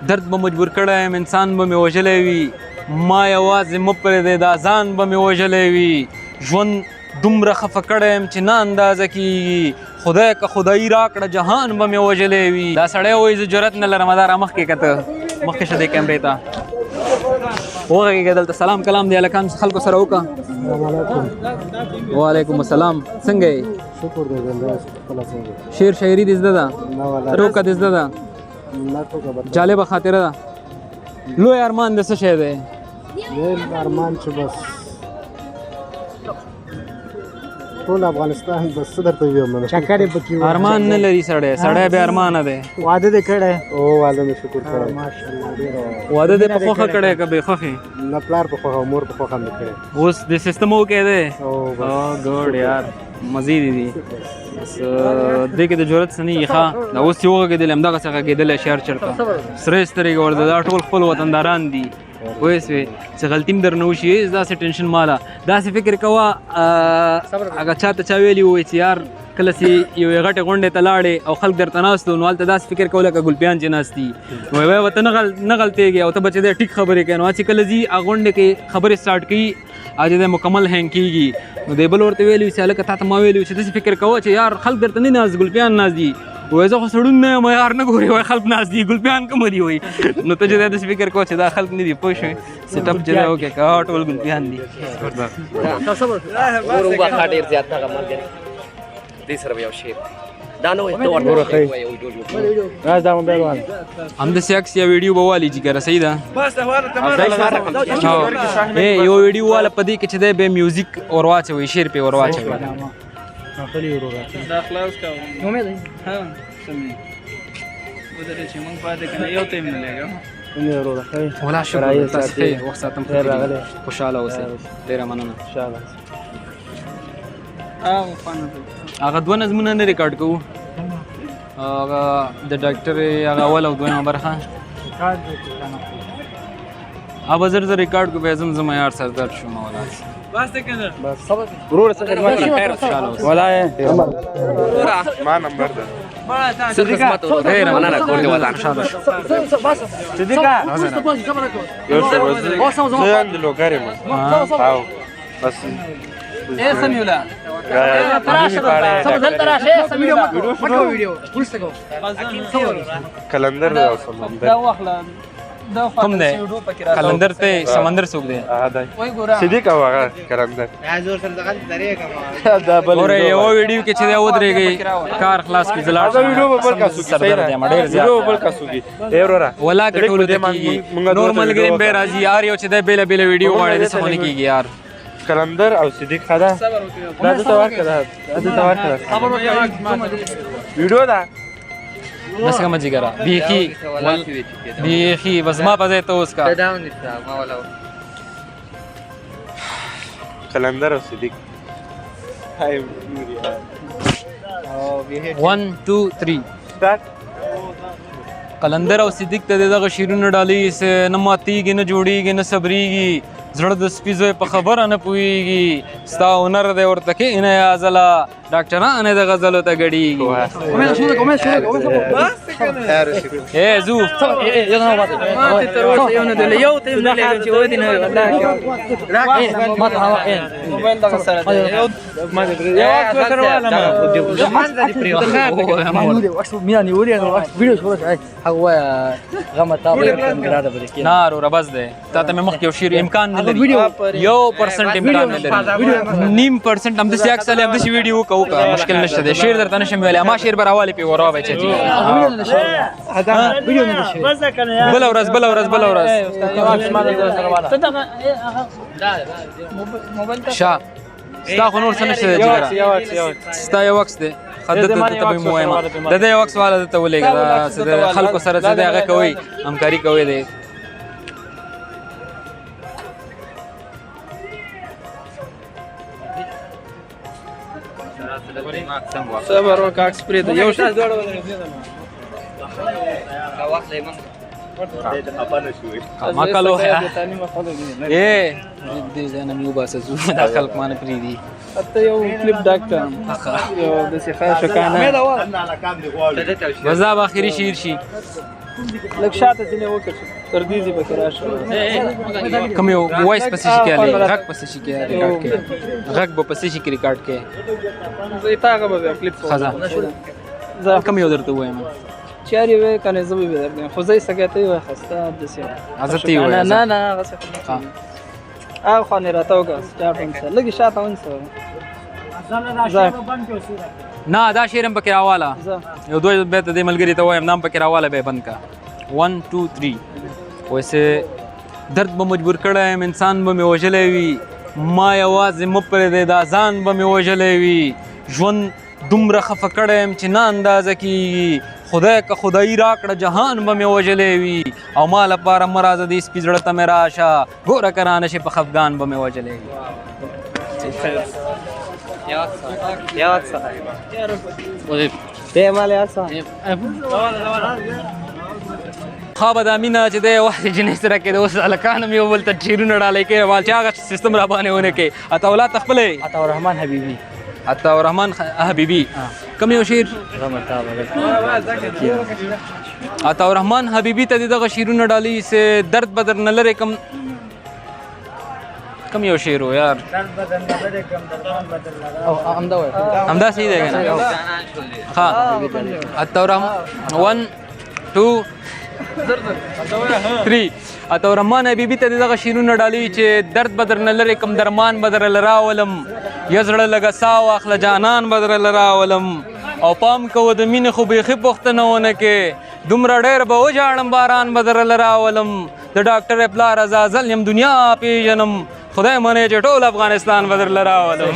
درد به مجبور کړی یم، انسان به مې وژلی وي، ما یوازې مه پرېږدئ، دا ځان به مې وژلی وي. ژوند دومره خفه کړی یم چې نه اندازه کېږي، خدای که خدایي راکړه جهان به مې وژلی وي. دا سړی وایي زه جرأت نه لرم، دا رامخکې کته مخکې شه دې کیمرې ته وغږېږه. دلته سلام کلام دی هلکان خلکو سره وکړه. وعلیکم السلام، څنګه یې؟ شکر دی ژوندی اوسې، خپله څنګه؟ شعر شاعري دې زده ده؟ نه والا. ټوکه دې زده ده؟ نه ټوکه به. جالبه خاطره ده. لوی ارمان د څه شی دی؟ لوی ارمان چې بس ټول افغانستان بس څه درته ووایم، چکرې پکې وي. ارمان نه لري سړی، سړی بې ارمانه دی. واده دې کړی؟ او واده مې شکر کړی. ماشاءالله ډېر. واده دې په خوښه کړی که بې خوښې؟ نه، پلار په خوښه او مور په خوښه مې کړی. اوس د سیستم اوکې دی؟ او بس. او ګوډ یار، مزې دي دي. بس دې کې د جرأت څه نه وي. ښه دا اوس چې وغږېدل همدغسې غږېدلی شي هر چېرته، سرې سترګې ورته. دا ټول خپل وطنداران دي، پوه سوې؟ چې غلطي هم درنه وشي هېڅ داسې ټینشن ماله، داسې فکر کوه. هغه چا ته چا ویلي ووایي چې یار کله چې یوې غټې غونډې ته لاړې او خلک درته ناست وو، نو هلته داسې فکر کوه لکه ګلپیان چې ناست دي، نو وایي به ته نه غلطېږې او ته به چې دی ټیک خبرې کوې. نو چې کله ځي هغه غونډې کې خبرې سټارټ کوي، هغه چې دی مکمل هینګ کېږي. نو دی بل ورته ویلي چې هلکه تا ته ما ویلي چې داسې فکر کوه چې یار خلک درته نه ناست، ګلپیان ناست دي. وایي زه خو سړون نه یم یار، نه ګورې، وایي خلک ناست دي، ګلپیان کوم دي؟ وایي نو ته چې دی داسې فکر کوه چې دا خلک نه دي، پوه شوې؟ سیټ اپ چې دی وکړې که ټول ګلپیان دي. ور وبخښه ډېر زیات دغه ملګری دې سره به یو شعر دا نه وایي، ته ورته شعر وایې. یو جوړ جوړ راز دا موبایل والا همداسې عکس یا ویډیو به والي جګره، صحیح ده؟ یو ویډیو والا په دې کې چې دی به میوزیک ور واچوي، شعر پې ور واچوي. اخلي وروره دا خلاص کا نومې دی. ها سمې ودرې چې مونږ پاتې کنه یو ټیم نه لګم. څنګه وروره؟ ښه یې؟ ولا شکر، تاسو ښه یې؟ وخت ساتم، خیر راغلی. خوشحاله اوسئ، ډېره مننه. خوشحاله. هغه خوانه هغه دوه نظمونه نه ریکارډ کوو، هغه د ډاکټر هغه اول او دویمه برخه هغه زر زر ریکارډ کو. بیا زم زما یار سردار شوم ولاړ. بس کنه وروره څه خدمت؟ خیر، خوشحاله اوسئ. ولا ما نمبر ده. څه خدمت وروره؟ ډېره مننه، کور دې ودان. خوشحاله شو. صدیقه یو څه زه یم د لوګر یم. او بس اے سمیولا کلندر او سمندر دا واخله، دا کوم دی؟ قلندر ته سمندر څوک دی؟ هغه دی. وای ګوره صدیق او هغه کلندر دا بل. ګوره یو ویډیو کې چې دی ودرېږي، کار خلاص کړي، زه لاړ دا ویډیو به بل کاسو کې سردرد یم ډېر زیات. ویډیو بل کاسو کې ای وروره ولا که ټولو ته مونږ کېږي، نور ملګري هم به راځي. یار یو چې دی بېله بېله ویډیو غواړي، داسې خو نه کېږي یار. کلندر او صدیق خدا دا د تور کړه، دا د تور کړه ویډیو دا. بس کومه جګره بیخي بیخي بس ما په ځای ته اوس کا. کلندر او صدیق های. 1 2 3 سٹارټ. قلندر او صدیق ته دغه شعرونه ډالۍ سه نه ماتېږي، نه جوړېږي، نه صبرېږي، زړه د سپي زوی په خبره نه پوهېږي، ستا هنر دی ورته کښېنه یا ځله ډاکټران د غزلو ته ګډېږي. ای ځو. ماته تر اوسه یو نه دی، یو ټیم نه لګم چې ودی نه موبایل دغه سره دی یو. نه وروره بس دی، تا ته مې مخکې یو شعر امکان نه لري، 1% امکان نه لري، 0.5% همداسې عکس اخلي، همداسې ویډیو وکړه وکړه، مشکل نشته دی. شعر درته نشم ویلی، ما شعر به راوالي پې وراوی چې بله ورځ، بله ورځ، بله ورځ. شه ستا خو نور څه نشته دی جګره؟ ستا یو عکس دی. ښه ده ته به مې وایم د دې یو عکس والا ده ته ولېږه. دا څه د خلکو سره څه دی هغه کوئ، همکاري کوئ دی. صبر وکړه، عکس پرې دی یو شان. ما کلو اے دې ځای نه مې وباسه ځو، دا خلک ما نه پرېږدي. ته یو کلیپ ډاکټر یو داسې ښه شکانه. بس دا به اخري شعر شي. لږ شاته ځینې وکړه چې تر دې ځای پکې راشه. کوم یو وایس پسې شي کې غږ پسې شي کې ریکارډ کې، غږ به پسې شي کې ریکارډ کې. زه تا هغه به بیا کلیپ خزه زه کوم یو درته وایم؟ چاري وې کنه، زه به درته، خو زه یې څنګه ته وای خسته داسې. زه ته یې ووایم. نه نه، هغه څه. هغه خو نه راته وکړه، سټارټ ونیسه، لږ شاته ونیسه. نه، دا شعر هم پکې راواله. یو دوه بیت دې ملګري ته وایم، نام پکې راواله، به بند کا. 1 2 3. ویسے درد به مجبور کړی یم، انسان به مې وژلی وي، ما یوازې مه پرېږدئ، دا ځان به مې وژلی وي. ژوند دومره خفه کړی یم چې نه اندازه کېږي، خدای که خدایي راکړه جهان به مې وژلی وي. او ما لپاره مه راځه، دې سپي زړه ته مې راشه، ګوره که رانه شي په خفګان به مې وژلی وي. ښه به دا مینه چې دی یوازې جینۍ سره کېده، اوس هلکان هم یو بل ته شعرونه ډالۍ کوي، مال چې هغه سیستم را باندې ونه کوي. عطاالله ته خپله یې؟ عطاالرحمن حبیبي. عطاالرحمن حبیبي، کوم یو شعر؟ عطاالرحمن حبیبي ته دې دغه شعرونه ډالۍ چې درد به درنه لرې کم. کوم یو شعر و یار؟ همدا وایه. همدا صحیح دی که نه؟ ښه، عطاالرحمن 1 2 3. عطاالرحمن حبیبي ته دې دغه شعرونه ډالۍ چې درد به درنه لرې کم، درمان به درله راولم، یا زړه لږه ساه واخله جانان به درله راولم. او پام کوه د مینې خو بیخي پوښتنه ونه کې، دومره ډېر به وژاړم باران به درله راولم. د ډاکټر پلار ازازل یم، دنیا پیژنم، خدای منې چې ټول افغانستان به درله راولم.